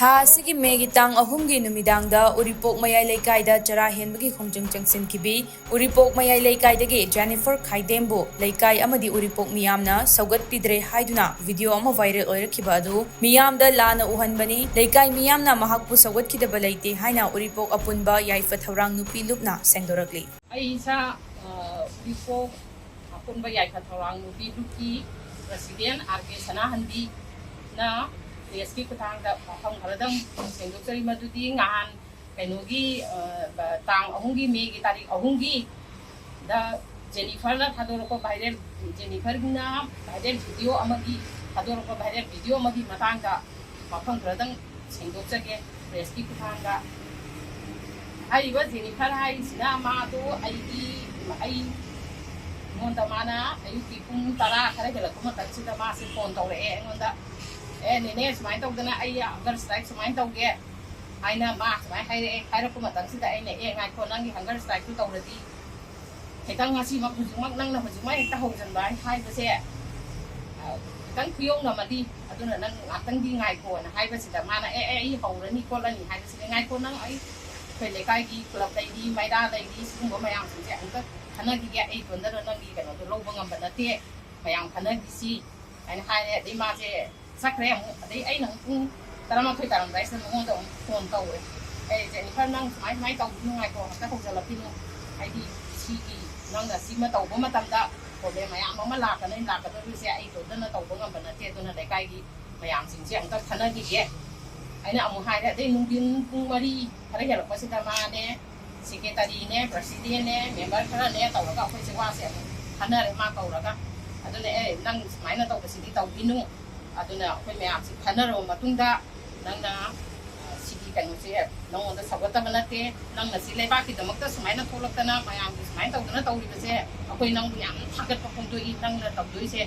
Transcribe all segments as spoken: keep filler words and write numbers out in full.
ꯊꯥ ꯑꯁꯤꯒꯤ ꯃꯦꯒꯤ ꯇꯥꯡ ꯑꯍꯨꯝꯒꯤ ꯅꯨꯃꯤꯗꯥꯡꯗ ꯎꯔꯤꯄꯣꯛ ꯃꯌꯥꯏ ꯂꯩꯀꯥꯏꯗ ꯆꯔꯥ ꯍꯦꯟꯕꯒꯤ ꯈꯣꯡꯖꯪ ꯆꯪꯁꯤꯟꯈꯤꯕꯤ ꯎꯔꯤꯄꯣꯛ ꯃꯌꯥꯏ ꯂꯩꯀꯥꯏꯗꯒꯤ ꯖꯦꯅꯤꯐꯔ ꯈꯥꯏꯗꯦꯝꯕꯨ ꯂꯩꯀꯥꯏ ꯑꯃꯗꯤ ꯎꯔꯤꯄꯣꯛ ꯃꯤꯌꯥꯝꯅ ꯁꯧꯒꯠꯄꯤꯗ꯭ꯔꯦ ꯍꯥꯏꯗꯨꯅ ꯚꯤꯗꯤꯑꯣ ꯑꯃ ꯚꯥꯏꯔꯦꯜ ꯑꯣꯏꯔꯛꯈꯤꯕ ꯑꯗꯨ ꯃꯤꯌꯥꯝꯗ ꯂꯥꯟꯅ ꯎꯍꯟꯕꯅꯤ꯫ ꯂꯩꯀꯥꯏ ꯃꯤꯌꯥꯝꯅ ꯃꯍꯥꯛꯄꯨ ꯁꯧꯒꯠꯈꯤꯗꯕ ꯂꯩꯇꯦ ꯍꯥꯏꯅ ꯎꯔꯤꯄꯣꯛ ꯑꯄꯨꯟꯕ ꯌꯥꯏꯐ ꯊꯧꯔꯥꯡ ꯅꯨꯄꯤ ꯂꯨꯞꯅ ꯁꯦꯡꯗꯣꯔꯛꯂꯤ꯫ ꯑꯩ ꯏꯁꯥ, ꯑ, ꯎꯔꯤꯄꯣꯛ ꯑꯄꯨꯟꯕ ꯌꯥꯏꯐ ꯊꯧꯔꯥꯡ ꯅꯨꯄꯤ ꯂꯨꯞꯀꯤ ꯄ꯭ꯔꯁꯤꯗꯦꯟ ꯑꯥꯔ ꯀꯦ ꯁꯅꯥꯍꯟꯕꯤꯅ ꯄ꯭ꯔꯦꯁꯀꯤ ꯈꯨꯠꯊꯥꯡꯗ ꯋꯥꯐꯝ ꯈꯔꯗꯪ ꯁꯦꯡꯗꯣꯛꯆꯔꯤ꯫ ꯃꯗꯨꯗꯤ ꯉꯍꯥꯟ ꯀꯩꯅꯣꯒꯤ, ꯑ, ꯕ-, ꯇꯥꯡ ꯑꯍꯨꯝꯒꯤ, ꯃꯦꯒꯤ ꯇꯥꯔꯤꯛ ꯑꯍꯨꯝꯒꯤ ꯗ ꯖꯦꯅꯤꯐꯔꯅ ꯊꯥꯗꯣꯔꯛꯄ ꯚꯥꯏꯔꯦꯜ, ꯖꯦꯅꯤꯐꯔꯅ ꯚꯥꯏꯔꯦꯜ ꯚꯤꯗꯤꯑꯣ ꯑꯃꯒꯤ, ꯊꯥꯗꯣꯔꯛꯄ ꯚꯥꯏꯔꯦꯜ ꯚꯤꯗꯤꯑꯣ ꯑꯃꯒꯤ ꯃꯇꯥꯡꯗ ꯋꯥꯐꯝ ꯈꯔꯗꯪ ꯁꯦꯡꯗꯣꯛꯆꯒꯦ ꯄ꯭ꯔꯦꯁꯀꯤ ꯈꯨꯠꯊꯥꯡꯗ꯫ ꯍꯥꯏꯔꯤꯕ ꯖꯦꯅꯤꯐꯔ ꯍꯥꯏꯔꯤꯁꯤꯅ ꯃꯥꯗꯣ ꯑꯩꯒꯤ, ꯑꯩ, ꯑꯩꯉꯣꯟꯗ ꯃꯥꯅ ꯑꯌꯨꯛꯀꯤ ꯄꯨꯡ ꯇꯔꯥ ꯈꯔ ꯍꯦꯜꯂꯛꯄ ꯃꯇꯝꯁꯤꯗ ꯃꯥꯁꯦ ꯐꯣꯟ ꯇꯧꯔꯛꯑꯦ ꯑꯩꯉꯣꯟꯗ, "ꯑꯦ ꯅꯦꯅꯦ, ꯁꯨꯃꯥꯏꯅ ꯇꯧꯗꯅ ꯑꯩ ꯍꯪꯒꯔ ꯁ꯭ꯇ꯭ꯔꯥꯏꯛ ꯁꯨꯃꯥꯏꯅ ꯇꯧꯒꯦ" ꯍꯥꯏꯅ ꯃꯥ ꯁꯨꯃꯥꯏꯅ ꯍꯥꯏꯔꯛꯑꯦ꯫ ꯍꯥꯏꯔꯛꯄ ꯃꯇꯝꯁꯤꯗ ꯑꯩꯅ, "ꯑꯦ ꯉꯥꯏꯈꯣ, ꯅꯪꯒꯤ ꯍꯪꯒꯔ ꯁ꯭ꯇ꯭ꯔꯥꯏꯛꯇꯨ ꯇꯧꯔꯗꯤ ꯈꯤꯇꯪ ꯉꯁꯤꯃꯛ, ꯍꯧꯖꯤꯛꯃꯛ, ꯅꯪꯅ ꯍꯧꯖꯤꯛꯃꯛ ꯍꯦꯛꯇ ꯍꯧꯖꯤꯟꯕ ꯍꯥꯏ-, ꯍꯥꯏꯕꯁꯦ, ꯑ, ꯈꯤꯇꯪ ꯈꯨꯌꯧꯅꯃꯜꯂꯤ, ꯑꯗꯨꯅ ꯅꯪ ꯉꯥꯛꯇꯪꯗꯤ ꯉꯥꯏꯈꯣꯅ" ꯍꯥꯏꯕꯁꯤꯗ ꯃꯥꯅ, "ꯑꯦ, ꯑꯦ, ꯑꯩ ꯍꯧꯔꯅꯤ ꯈꯣꯠꯂꯅꯤ" ꯍꯥꯏꯕꯁꯤꯗ, "ꯉꯥꯏꯈꯣ ꯅꯪ, ꯑꯩ, ꯑꯩꯈꯣꯏ ꯂꯩꯀꯥꯏꯒꯤ ꯀ꯭ꯂꯕ ꯂꯩꯔꯤ, ꯃꯩꯔꯥ ꯂꯩꯔꯤ, ꯁꯤꯒꯨꯝꯕ ꯃꯌꯥꯝꯁꯤꯡꯁꯦ ꯑꯃꯨꯛꯇ ꯈꯟꯅꯈꯤꯒꯦ, ꯑꯩ ꯏꯇꯣꯟꯗꯅ ꯅꯪꯒꯤ ꯀꯩꯅꯣꯗꯣ ꯂꯧꯕ ꯉꯝꯕ ꯅꯠꯇꯦ, ꯃꯌꯥꯝ ꯈꯟꯅꯈꯤꯁꯤ" ꯍꯥꯏꯅ ꯍꯥꯏꯔꯦ꯫ ꯑꯗꯩ ꯃꯥꯁꯦ ꯆꯠꯈ꯭ꯔꯦ ꯑꯃꯨꯛ꯫ ꯑꯗꯩ ꯑꯩꯅ ꯑꯃꯨꯛ ꯄꯨꯡ ꯇꯔꯥꯃꯥꯊꯣꯏ ꯇꯥꯔꯝꯗꯥꯏꯁꯤꯗ ꯃꯉꯣꯟꯗ ꯑꯃꯨꯛ ꯐꯣꯟ ꯇꯧꯋꯦ꯫ "ꯑꯦ ꯖꯦꯅꯤꯐꯔ, ꯅꯪ ꯁꯨꯃꯥꯏ ꯁꯨꯃꯥꯏ ꯇꯧꯕꯤꯅꯨ, ꯉꯥꯏꯈꯣ, ꯍꯦꯛꯇ ꯍꯧꯖꯤꯜꯂꯛꯈꯤꯅꯨ, ꯍꯥꯏꯗꯤ ꯁꯤꯒꯤ, ꯅꯪꯅ ꯁꯤꯃ ꯇꯧꯕ ꯃꯇꯝꯗ ꯄ꯭ꯔꯣꯕ꯭ꯂꯦꯝ ꯃꯌꯥꯝ ꯑꯃ ꯂꯥꯛꯀꯅꯤ, ꯂꯥꯛꯀꯗꯧꯔꯤꯕꯁꯦ ꯑꯩ ꯏꯇꯣꯟꯗꯅ ꯇꯧꯕ ꯉꯝꯕ ꯅꯠꯇꯦ, ꯑꯗꯨꯅ ꯂꯩꯀꯥꯏꯒꯤ ꯃꯌꯥꯝꯁꯤꯡꯁꯦ ꯑꯃꯨꯛꯇ ꯈꯟꯅꯈꯤꯒꯦ" ꯍꯥꯏꯅ ꯑꯃꯨꯛ ꯍꯥꯏꯔꯦ꯫ ꯑꯗꯩ ꯅꯨꯡꯊꯤꯟ ꯄꯨꯡ ꯃꯔꯤ ꯈꯔ ꯍꯦꯜꯂꯛꯄꯁꯤꯗ ꯃꯥꯅꯦ, ꯁꯦꯀ꯭ꯔꯦꯇꯔꯤꯅꯦ, ꯄ꯭ꯔꯁꯤꯗꯦꯟꯅꯦ, ꯃꯦꯝꯕꯔ ꯈꯔꯅꯦ ꯇꯧꯔꯒ ꯑꯩꯈꯣꯏꯁꯦ ꯋꯥꯁꯦ ꯑꯃꯨꯛ ꯈꯟꯅꯔꯦ꯫ ꯃꯥ ꯀꯧꯔꯒ, ꯑꯗꯨꯅ, "ꯑꯦ, ꯅꯪ ꯁꯨꯃꯥꯏꯅ ꯇꯧꯕꯁꯤꯗꯤ ꯇꯧꯕꯤꯅꯨ, ꯑꯗꯨꯅ ꯑꯩꯈꯣꯏ ꯃꯌꯥꯝꯁꯤ ꯈꯟꯅꯔꯕ ꯃꯇꯨꯡꯗ ꯅꯪꯅ, ꯑ, ꯁꯤꯒꯤ ꯀꯩꯅꯣꯁꯦ ꯅꯉꯣꯟꯗ ꯁꯧꯒꯠꯇꯕ ꯅꯠꯇꯦ, ꯅꯪꯅ ꯁꯤ ꯂꯩꯕꯥꯛꯀꯤꯗꯃꯛꯇ ꯁꯨꯃꯥꯏꯅ ꯊꯣꯛꯂꯛꯇꯅ ꯃꯌꯥꯝꯒꯤ ꯁꯨꯃꯥꯏꯅ ꯇꯧꯗꯅ ꯇꯧꯔꯤꯕꯁꯦ ꯑꯩꯈꯣꯏ ꯅꯪꯕꯨ ꯌꯥꯝꯅ ꯊꯥꯒꯠꯄ ꯐꯣꯡꯗꯣꯛꯏ, ꯅꯪꯅ ꯇꯧꯗꯣꯏꯁꯦ꯫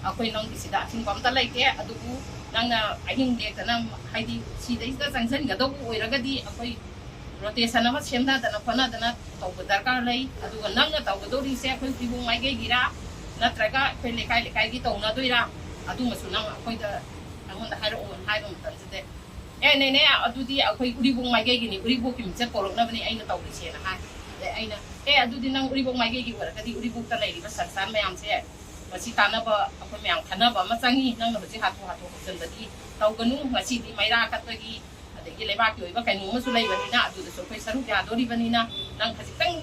ꯑꯩꯈꯣꯏ ꯅꯪꯒꯤꯁꯤꯗ ꯑꯊꯤꯡꯕ ꯑꯝꯇ ꯂꯩꯇꯦ, ꯑꯗꯨꯕꯨ ꯅꯪꯅ ꯑꯍꯤꯡ ꯂꯦꯛꯇꯅ, ꯍꯥꯏꯗꯤ ꯁꯤꯗꯩꯁꯤꯗ ꯆꯪꯁꯤꯟꯒꯗꯧꯕ ꯑꯣꯏꯔꯒꯗꯤ ꯑꯩꯈꯣꯏ ꯔꯣꯇꯦꯁꯟ ꯑꯃ ꯁꯦꯝꯅꯗꯅ ꯈꯣꯠꯅꯗꯅ ꯇꯧꯕ ꯗꯔꯀꯥꯔ ꯂꯩ꯫ ꯑꯗꯨꯒ ꯅꯪꯅ ꯇꯧꯒꯗꯧꯔꯤꯁꯦ ꯑꯩꯈꯣꯏ ꯐꯤꯕꯣꯡ ꯃꯥꯏꯀꯩꯒꯤꯔꯥ, ꯅꯠꯇ꯭ꯔꯒ ꯑꯩꯈꯣꯏ ꯂꯩꯀꯥꯏ ꯂꯩꯀꯥꯏꯒꯤ ꯇꯧꯅꯗꯣꯏꯔꯥ, ꯑꯗꯨꯃꯁꯨ ꯅꯪ ꯑꯩꯈꯣꯏꯗ, ꯑꯩꯉꯣꯟꯗ ꯍꯥꯏꯔꯛꯑꯣꯅ" ꯍꯥꯏꯕ ꯃꯇꯝꯁꯤꯗ "ꯑꯦ, ꯅꯦꯅꯦ, ꯑꯗꯨꯗꯤ ꯑꯩꯈꯣꯏ ꯎꯔꯤꯕꯣꯛ ꯃꯥꯏꯀꯩꯒꯤꯅꯤ, ꯎꯔꯤꯕꯣꯛꯀꯤ ꯃꯤꯡꯆꯠ ꯀꯧꯔꯛꯅꯕꯅꯤ ꯑꯩꯅ ꯇꯧꯔꯤꯁꯦꯅ" ꯍꯥꯏ꯫ ꯑꯗꯩ ꯑꯩꯅ, "ꯑꯦ, ꯑꯗꯨꯗꯤ ꯅꯪ ꯎꯔꯤꯕꯣꯛ ꯃꯥꯏꯀꯩꯒꯤ ꯑꯣꯏꯔꯒꯗꯤ ꯎꯔꯤꯕꯣꯛꯇ ꯂꯩꯔꯤꯕ ꯁꯪꯁꯊꯥꯟ ꯃꯌꯥꯝꯁꯦ ꯃꯁꯤ ꯇꯥꯟꯅꯕ ꯑꯩꯈꯣꯏ ꯃꯌꯥꯝ ꯈꯟꯅꯕ ꯑꯃ ꯆꯪꯉꯤ꯫ ꯅꯪꯅ ꯍꯧꯖꯤꯛ ꯍꯥꯊꯨ ꯍꯥꯊꯨ ꯍꯧꯖꯤꯟꯕꯗꯤ ꯇꯧꯒꯅꯨ꯫ ꯉꯁꯤꯗꯤ ꯃꯩꯔꯥ ꯀꯠꯄꯒꯤ, ꯑꯗꯒꯤ ꯂꯩꯕꯥꯛꯀꯤ ꯑꯣꯏꯕ ꯀꯩꯅꯣ ꯑꯃꯁꯨ ꯂꯩꯕꯅꯤꯅ, ꯑꯗꯨꯗꯁꯨ ꯑꯩꯈꯣꯏ ꯁꯔꯨꯛ ꯌꯥꯗꯣꯔꯤꯕꯅꯤꯅ, ꯅꯪ ꯈꯖꯤꯛꯇꯪ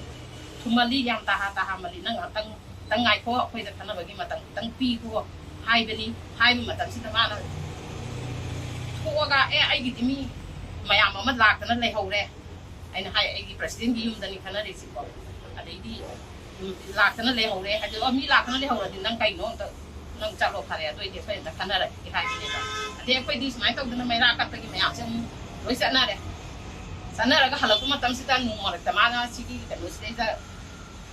ꯊꯨꯝꯃꯜꯂꯤ, ꯌꯥꯝ ꯇꯥꯍꯥ ꯇꯥꯍꯥꯃꯜꯂꯤ, ꯅꯪ ꯉꯥꯛꯇꯪ, ꯈꯤꯇꯪ ꯉꯥꯏꯈꯣ, ꯑꯩꯈꯣꯏꯗ ꯈꯟꯅꯕꯒꯤ ꯃꯇꯝ ꯈꯤꯇꯪ ꯄꯤꯈꯣ" ꯍꯥꯏꯕꯅꯤ꯫ ꯍꯥꯏꯕ ꯃꯇꯝꯁꯤꯗ ꯃꯥꯅ ꯊꯣꯛꯑꯒ, "ꯑꯦ, ꯑꯩꯒꯤꯗꯤ ꯃꯤ ꯃꯌꯥꯝ ꯑꯃ ꯂꯥꯛꯇꯅ ꯂꯩꯍꯧꯔꯦ" ꯑꯩꯅ ꯍꯥꯏ, "ꯑꯩꯒꯤ ꯄ꯭ꯔꯁꯤꯗꯦꯟꯒꯤ ꯌꯨꯝꯗꯅꯤ ꯈꯟꯅꯔꯤꯁꯤꯀꯣ, ꯑꯗꯩꯗꯤ ꯂꯥꯛꯇꯅ ꯂꯩꯍꯧꯔꯦ" ꯍꯥꯏꯗꯤ, "ꯑꯣ, ꯃꯤ ꯂꯥꯛꯇꯅ ꯂꯩꯍꯧꯔꯗꯤ ꯅꯪ ꯀꯩꯅꯣ ꯑꯝꯇ, ꯅꯪ ꯆꯠꯂꯣ, ꯐꯔꯦ, ꯑꯗꯨ ꯑꯣꯏꯗꯤ ꯑꯩꯈꯣꯏ ꯑꯝꯇ ꯈꯟꯅꯔꯛꯀꯦ" ꯍꯥꯏꯕꯅꯦꯕ꯫ ꯑꯗꯩ ꯑꯩꯈꯣꯏꯗꯤ ꯁꯨꯃꯥꯏꯅ ꯇꯧꯗꯅ ꯃꯩꯔꯥ ꯀꯠꯄꯒꯤ ꯃꯌꯥꯝꯁꯦ ꯑꯃꯨꯛ ꯂꯣꯏ ꯆꯠꯅꯔꯦ꯫ ꯆꯠꯅꯔꯒ ꯍꯜꯂꯛꯄ ꯃꯇꯝꯁꯤꯗ ꯅꯣꯡ ꯃꯔꯛꯇ ꯃꯥꯅ ꯁꯤꯒꯤ ꯀꯩꯅꯣꯁꯤꯗꯩꯗ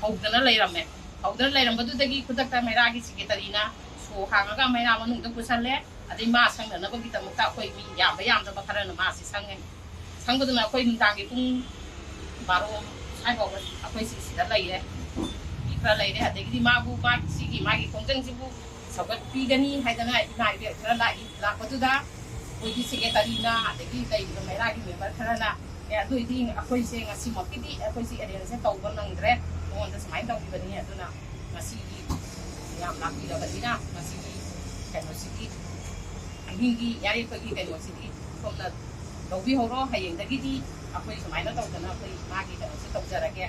ꯍꯧꯗꯅ ꯂꯩꯔꯝꯃꯦ꯫ ꯍꯧꯗꯅ ꯂꯩꯔꯝꯕꯗꯨꯗꯒꯤ ꯈꯨꯗꯛꯇ ꯃꯩꯔꯥꯒꯤ ꯁꯦꯀ꯭ꯔꯦꯇꯔꯤꯅ ꯁꯣ ꯍꯥꯡꯉꯒ ꯃꯩꯔꯥ ꯃꯅꯨꯡꯗ ꯄꯨꯁꯜꯂꯦ꯫ ꯑꯗꯩ ꯃꯥ ꯁꯪꯅꯅꯕꯒꯤꯗꯃꯛꯇ ꯑꯩꯈꯣꯏ ꯃꯤ ꯌꯥꯝꯕ ꯌꯥꯝꯗꯕ ꯈꯔꯅ ꯃꯥꯁꯤ ꯁꯪꯉꯦ꯫ ꯁꯪꯕꯗꯨꯅ ꯑꯩꯈꯣꯏ ꯅꯨꯡꯗꯥꯡꯒꯤ ꯄꯨꯡ ꯕꯥꯔꯣ ꯁ꯭ꯋꯥꯏꯐꯥꯎꯕ ꯑꯩꯈꯣꯏ ꯁꯤꯁꯤꯗ ꯂꯩꯔꯦ꯫ ꯃꯤ ꯈꯔ ꯂꯩꯔꯦ꯫ ꯑꯗꯒꯤꯗꯤ ꯃꯥꯕꯨ, ꯃꯥꯒꯤ, ꯁꯤꯒꯤ ꯃꯥꯒꯤ ꯈꯣꯡꯖꯪꯁꯤꯕꯨ ꯁꯧꯒꯠꯄꯤꯒꯅꯤ ꯍꯥꯏꯗꯅ ꯏꯃꯥ ꯏꯕꯦꯜ ꯈꯔ ꯂꯥꯛꯏ꯫ ꯂꯥꯛꯄꯗꯨꯗ ꯑꯩꯈꯣꯏꯒꯤ ꯁꯦꯀ꯭ꯔꯦꯇꯔꯤꯅ, ꯑꯗꯒꯤ ꯂꯩꯔꯤꯕ ꯃꯩꯔꯥꯒꯤ ꯃꯦꯝꯕꯔ ꯈꯔꯅ, "ꯑꯦ, ꯑꯗꯨ ꯑꯣꯏꯗꯤ ꯑꯩꯈꯣꯏꯁꯦ ꯉꯁꯤꯃꯛꯀꯤꯗꯤ ꯑꯩꯈꯣꯏꯁꯦ ꯑꯦꯔꯦꯟꯖꯁꯦ ꯇꯧꯕ ꯅꯪꯗ꯭ꯔꯦ, ꯃꯉꯣꯟꯗ ꯁꯨꯃꯥꯏꯅ ꯇꯧꯈꯤꯕꯅꯤ, ꯑꯗꯨꯅ ꯉꯁꯤꯒꯤ ꯌꯥꯝ ꯂꯥꯛꯄꯤꯔꯕꯅꯤꯅ ꯉꯁꯤꯒꯤ ꯀꯩꯅꯣꯁꯤꯒꯤ ꯑꯍꯤꯡꯒꯤ ꯌꯥꯔꯦꯞꯄꯒꯤ ꯀꯩꯅꯣꯁꯤꯗꯤ ꯁꯣꯝꯅ ꯂꯧꯕꯤꯍꯧꯔꯣ, ꯍꯌꯦꯡꯗꯒꯤꯗꯤ ꯑꯩꯈꯣꯏ ꯁꯨꯃꯥꯏꯅ ꯇꯧꯗꯅ ꯑꯩꯈꯣꯏ ꯃꯥꯒꯤ ꯀꯩꯅꯣꯁꯦ ꯇꯧꯖꯔꯒꯦ,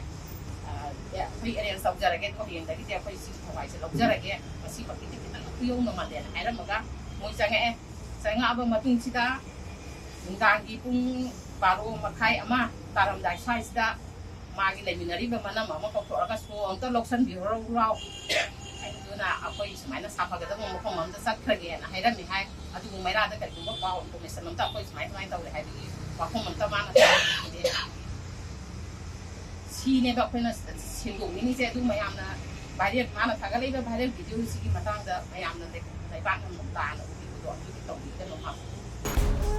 ꯑ, ꯑꯩꯈꯣꯏ ꯑꯦꯔꯦꯟꯖ ꯇꯧꯖꯔꯒꯦ, ꯍꯌꯦꯡꯗꯒꯤꯗꯤ ꯑꯩꯈꯣꯏ ꯁꯤꯒꯤ ꯊꯋꯥꯏꯁꯦ ꯂꯧꯖꯔꯒꯦ, ꯉꯁꯤꯃꯛꯀꯤꯗꯤ ꯈꯤꯇꯪ ꯈꯨꯌꯧꯅꯃꯜꯂꯦꯅ" ꯍꯥꯏꯔꯝꯃꯒ ꯃꯣꯏ ꯆꯪꯉꯛꯑꯦ꯫ ꯆꯪꯉꯛꯑꯕ ꯃꯇꯨꯡꯁꯤꯗ ꯅꯨꯡꯗꯥꯡꯒꯤ ꯄꯨꯡ ꯕꯥꯔꯣ ꯃꯈꯥꯏ, ꯑꯃ ꯇꯥꯔꯝꯗꯥꯏ ꯁ꯭ꯋꯥꯏꯁꯤꯗ ꯃꯥꯒꯤ ꯂꯩꯃꯤꯟꯅꯔꯤꯕ ꯃꯅꯝ ꯑꯃ ꯀꯧꯊꯣꯛꯑꯒ "ꯁꯣ ꯑꯝꯇ ꯂꯧꯁꯟꯕꯤꯔꯨꯔꯣ ꯂꯥꯎ, ꯑꯗꯨꯅ ꯑꯩꯈꯣꯏ ꯁꯨꯃꯥꯏꯅ ꯁꯥꯐꯒꯗꯕ ꯃꯐꯝ ꯑꯝꯗ ꯆꯠꯈ꯭ꯔꯒꯦꯅ" ꯍꯥꯏꯔꯝꯃꯤ ꯍꯥꯏ꯫ ꯑꯗꯨꯕꯨ ꯃꯩꯔꯥꯗ ꯀꯔꯤꯒꯨꯝꯕ ꯄꯥꯎ ꯏꯟꯐꯣꯔꯃꯦꯁꯟ ꯑꯝꯇ ꯑꯩꯈꯣꯏ ꯁꯨꯃꯥꯏ ꯁꯨꯃꯥꯏꯅ ꯇꯧꯔꯦ ꯍꯥꯏꯕꯒꯤ ꯋꯥꯐꯝ ꯑꯝꯇ ꯃꯥꯅ ꯇꯥꯛꯄꯤꯗꯦ꯫ ꯁꯤꯅꯦꯕ ꯑꯩꯈꯣꯏꯅ ꯁꯦꯡꯗꯣꯛꯅꯤꯡꯉꯤꯁꯦ꯫ ꯑꯗꯨ ꯃꯌꯥꯝꯅ ꯚꯥꯏꯔꯦꯜ, ꯃꯥꯅ ꯊꯥꯒꯠꯂꯛꯏꯕ ꯚꯥꯏꯔꯦꯜ ꯚꯤꯗꯤꯑꯣꯁꯤꯒꯤ ꯃꯇꯥꯡꯗ ꯃꯌꯥꯝꯅ ꯂꯩ-, ꯂꯩꯕꯥꯛꯅ ꯂꯥꯟꯅ ꯎꯕꯤꯕꯗꯣ ꯑꯗꯨꯗꯤ ꯇꯧꯕꯤꯒꯅꯨ ꯍꯥꯏꯕ꯫